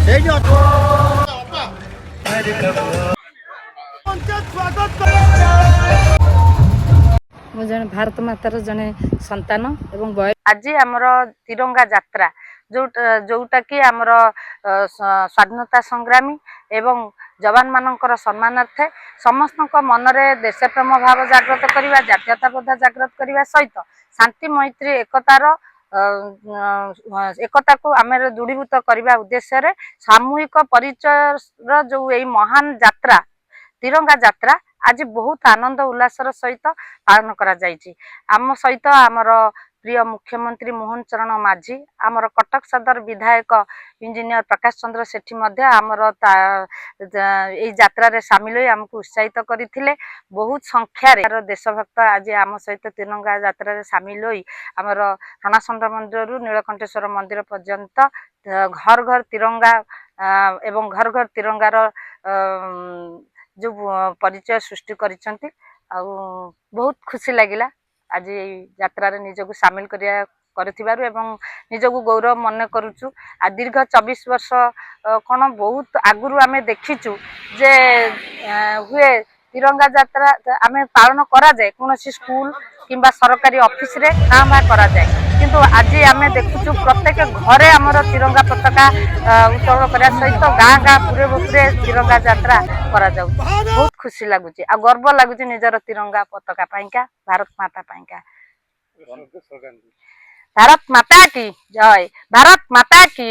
ସେଇଠି ଅପା ପଞ୍ଚାୟତ ସ୍ୱାଗତ। ମୁଁ ଜଣେ ଭାରତ ମାତାର ଜଣେ ସନ୍ତାନ ଏବଂ ଆଜି ଆମର ତିରଙ୍ଗା ଯାତ୍ରା, ଯୋଉଟା କି ଆମର ସ୍ୱାଧୀନତା ସଂଗ୍ରାମୀ ଏବଂ ଯବାନ ମାନଙ୍କର ସମ୍ମାନାର୍ଥେ, ସମସ୍ତଙ୍କ ମନରେ ଦେଶପ୍ରେମ ଭାବ ଜାଗ୍ରତ କରିବା, ଜାତୀୟତାବୋଧ ଜାଗ୍ରତ କରିବା ସହିତ ଶାନ୍ତି, ମୈତ୍ରୀ, ଏକତାର ଏକତାକୁ ଆମେ ଦୃଢ଼ୀଭୂତ କରିବା ଉଦ୍ଦେଶ୍ୟରେ ସାମୂହିକ ପରିଚୟର ଯୋଉ ଏଇ ମହାନ ଯାତ୍ରା, ତିରଙ୍ଗା ଯାତ୍ରା, ଆଜି ବହୁତ ଆନନ୍ଦ ଉଲ୍ଲାସର ସହିତ ପାଳନ କରାଯାଇଛି। ଆମ ସହିତ ଆମର ପ୍ରିୟ ମୁଖ୍ୟମନ୍ତ୍ରୀ ମୋହନ ଚରଣ ମାଝୀ, ଆମର କଟକ ସଦର ବିଧାୟକ ଇଞ୍ଜିନିୟର ପ୍ରକାଶ ଚନ୍ଦ୍ର ସେଠୀ ମଧ୍ୟ ଆମର ଏଇ ଯାତ୍ରାରେ ସାମିଲ ହୋଇ ଆମକୁ ଉତ୍ସାହିତ କରିଥିଲେ। ବହୁତ ସଂଖ୍ୟାରେ ଦେଶଭକ୍ତ ଆଜି ଆମ ସହିତ ତିରଙ୍ଗା ଯାତ୍ରାରେ ସାମିଲ ହୋଇ ଆମର ରଣାଷଣ୍ଢ ମନ୍ଦିରରୁ ନୀଳକଣ୍ଠେଶ୍ୱର ମନ୍ଦିର ପର୍ଯ୍ୟନ୍ତ ଘର ଘର ତିରଙ୍ଗା ଏବଂ ଘର ଘର ତିରଙ୍ଗାର ଯୋଉ ପରିଚୟ ସୃଷ୍ଟି କରିଛନ୍ତି। ଆଉ ବହୁତ ଖୁସି ଲାଗିଲା ଆଜି ଏଇ ଯାତ୍ରାରେ ନିଜକୁ ସାମିଲ କରିଥିବାରୁ ଏବଂ ନିଜକୁ ଗୌରବ ମନେ କରୁଛୁ। ଆଉ ଦୀର୍ଘ 24 ବର୍ଷ କ'ଣ, ବହୁତ ଆଗରୁ ଆମେ ଦେଖିଛୁ ଯେ ହୁଏ ତିରଙ୍ଗା ଯାତ୍ରା, ଆମେ ପାଳନ କରାଯାଏ, କୌଣସି ସ୍କୁଲ କିମ୍ବା ସରକାରୀ ଅଫିସରେ କାଁ ଭାଁ କରାଯାଏ। କିନ୍ତୁ ଆଜି ଆମେ ଦେଖୁଛୁ, ପ୍ରତ୍ୟେକ ଘରେ ଆମର ତିରଙ୍ଗା ପତାକା ଉତ୍ତୋଳନ କରିବା ସହିତ ଗାଁ ଗାଁ ପୁରେ ପୁରେ ତିରଙ୍ଗା ଯାତ୍ରା କରାଯାଉଛି। ବହୁତ ଖୁସି ଲାଗୁଛି ଆଉ ଗର୍ବ ଲାଗୁଛି ନିଜର ତିରଙ୍ଗା ପତାକା ପାଇଁକା, ଭାରତ ମାତା ପାଇଁକା। ଭାରତ ମାତା କି ଜୟ! ଭାରତ ମାତା କି